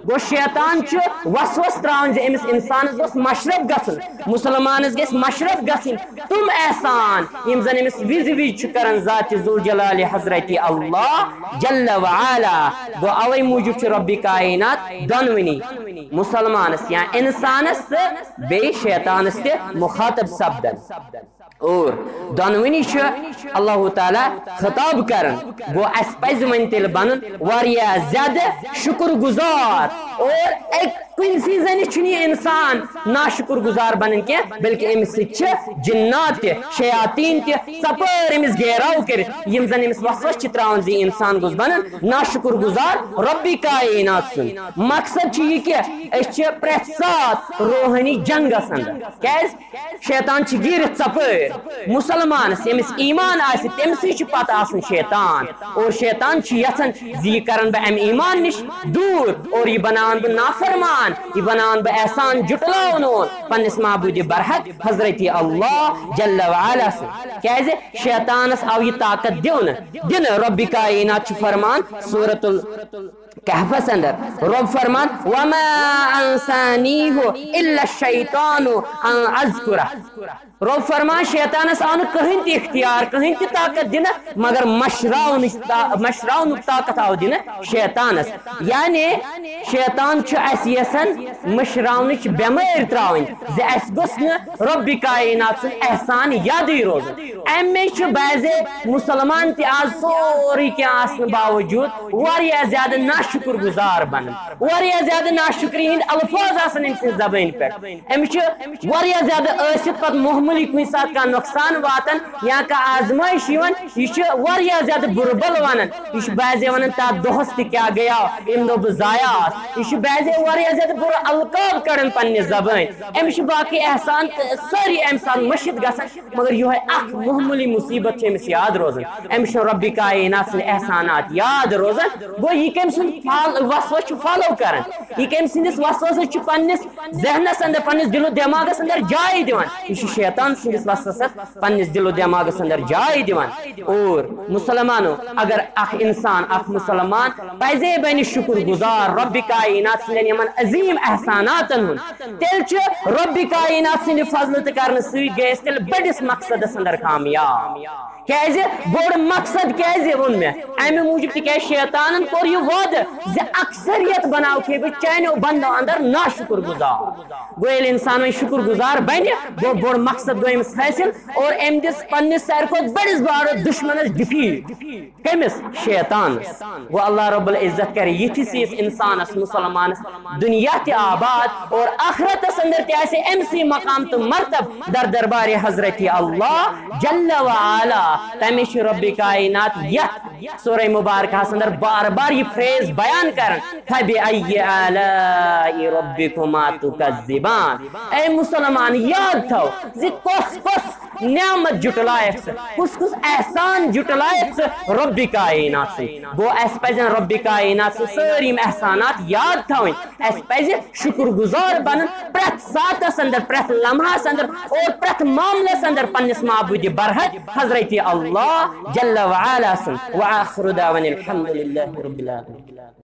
گوٚو، شیطان چھُ وسوسہٕ تراوان زِ أمِس انسانس گوٚژھ مشرف گژھُن، مسلمانس گژھِ مشرف گژھٕنۍ تِم احسان یِم زن أمِس وِزِ وِزِ چھُ کران ذات ذوالجلال حضرت اللہ جل وعلا۔ گوٚو، اوے موٗجوٗب چھُ رب کائنات دۄنوٕنی مسلمانس یا انسانس تہٕ بیٚیہِ شیطانس تہِ مخاطب سپدان۔ اور دۄنوٕنی چھُ اللہ تعالیٰ خطاب کران۔ گوٚو، اسہِ پزِ وۄنۍ تیٚلہِ بنُن واریاہ زیادٕ شُکر گُزار۔ اور اکُے سٕے زنہِ چھُنہٕ یہِ انسان ناشُکر گُزار بنان کینٛہہ، بلکہِ أمِس سۭتۍ چھِ جِنات تہِ، شیاطیٖن تہِ ژۄپٲرۍ أمِس گیراو کٔرِتھ، یِم زن أمِس وسوسہٕ چھِ تراوان زِ یہِ انسان گوٚژھ بنُن ناشُکر گُزار رب کائنات سُنٛد۔ مقصد چھُ یہِ کہِ أسۍ چھِ پرٛٮ۪تھ ساتہٕ روحٲنی جنگس اندر۔ کیازِ؟ شیطان چھُ گیٖرِتھ ژۄپٲرۍ۔ مسلمانس، ییٚمِس ایمان آسہِ، تٔمۍ سٕے چھُ پتہٕ آسان شیطان۔ اور شیطان چھُ یژھان زِ یہِ کرن بہٕ امہِ ایمان نِش دوٗر، اور یہِ بناون بہٕ نافرمان، یہِ بناون بہٕ احسان جُٹلاونہٕ وول پننِس معبوٗدِ برحق حضرت اللہ جل وعلا سُنٛد۔ کیازِ؟ شیطانس آو یہِ طاقت دِونہٕ، دِنہٕ۔ رب کائنات چھُ فرمان سورۃ الکہفس اندر، رب فرمان، وما انسانیہ الا الشیطان ان اذکرہ۔ رب فرمان، شیطانس آو نہٕ کٕہٕنۍ تہِ اختیار، کٕہٕنۍ تہِ طاقت دِنہٕ، مگر مشراونٕچ تا-، مشراونُک طاقت آو دِنہٕ شیطانس۔ یعنی شیطان چھُ اسہِ یژھان مشراونٕچ بٮ۪مٲرۍ تراوٕنۍ زِ اسہِ گوٚژھ نہٕ رب کائنات سُنٛد احسان یادٕے روزُن۔ امے چھُ بعضے مسلمان تہِ آز سورُے کینٛہہ آسنہٕ باوجود واریاہ زیادٕ ناشُکر گُزار بنان، واریاہ زیادٕ ناشُکری ہٕنٛدۍ الفاظ آسان أمۍ سٕنٛزِ زبٲنۍ پٮ۪ٹھ۔ أمِس چھُ واریاہ زیادٕ ٲسِتھ پتہٕ معموٗلی کُنہِ ساتہٕ کانٛہہ نۄقصان واتان یا کانٛہہ آزمٲیش یِوان، یہِ چھُ واریاہ زیادٕ بُرٕ بل ونان۔ یہِ چھُ بعضے ونان، تتھ دۄہس تہِ کیٛاہ گٔیاو، ییٚمہِ دۄہ بہٕ ضایع آس۔ یہِ چھُ بعضے واریاہ زیادٕ بُرٕ القاب کڑان پننہِ زبٲنۍ۔ أمِس چھِ باقٕے احسان تہٕ سٲری امہِ ساتہٕ مٔشِتھ گژھان، مگر یِہوٚے اکھ معموٗلی مُصیبت چھِ أمِس یاد روزان۔ أمِس چھُنہٕ رۄبِ کائنات سٕنٛدۍ احسانات یاد روزان۔ گوٚو، یہِ کٔمۍ سُنٛد فال-، وسوسہٕ چھُ فالو کران؟ یہِ کٔمۍ سٕنٛدِس وسوسس چھُ پننِس ذہنس اندر، پننِس دِل و دٮ۪ماغس اندر جاے دِوان؟ یہِ چھُ شیطان سٕنٛدِس وسوسس پننِس دِل و دٮ۪ماغس اندر جاے دِوان۔ اور مسلمانو، اگر اکھ انسان، اکھ مسلمان پزے بنہِ شُکر گُزار رۄبِ کائنات سٕنٛدٮ۪ن یِمن عظیٖم احساناتن ہُنٛد، تیٚلہِ چھُ رۄبِ کائنات سٕنٛدِ فضلہٕ تہٕ کرنہٕ سۭتۍ گٔے أسۍ تیٚلہِ بٔڑِس مقصدس اندر کامیاب۔ کیازِ؟ بوٚڑ مقصد کیازِ ووٚن مےٚ؟ امہِ موٗجوٗب تِکیازِ شیطانن کوٚر یہِ وعدٕ زِ اکثریت بناوکھے بہٕ چانیو بندو اندر ناشُکُر گُزار۔ گوٚو ییٚلہِ انسان وۄنۍ شُکُر گُزار بنہِ، گوٚو بوٚڑ مقصد گوٚو أمِس حٲصِل، اور أمۍ دِژ پننِس ساروی کھۄتہٕ بٔڑِس بارس دُشمنس ڈِفیٖٹ۔ کٔمِس؟ شیطانس۔ گوٚو اللہ رب العزت کرِ یِتھِس ہِوِس انسانس، مسلمانس، دنیا تہِ آباد اور آخرتس اندر تہِ آسہِ أمۍ سٕے مقام تہٕ مرتب در دربارِ حضرت اللہ جل و علا۔ تمے چھُ رب کائنات یتھ سورہ مبارکہس اندر بار بار یہِ فریز بیان کران، فبأي آلاء ربكما تكذبان۔ اے مسلمان، یاد تھاو زِ کۄس کۄس نعمت جُٹلایکھ ژٕ، کُس کُس احسان جُٹلایکھ ژٕ رب کائنات سٕنٛدۍ۔ گوٚو اَسہِ پَزن رب کائنات سٕنٛدۍ سٲری یِم احسانات یاد تھاوٕنۍ۔ اَسہِ پَزِ شُکُر گُزار بَنُن پرٛٮ۪تھ ساتَس اندر، پرٛٮ۪تھ لمحس اندر اور پرٛٮ۪تھ معاملس اندر پننِس معبوٗدِ برحق حضرت اللہ جل و علا سُنٛد۔ وآخر دعوانا الحمد لله رب العالمين۔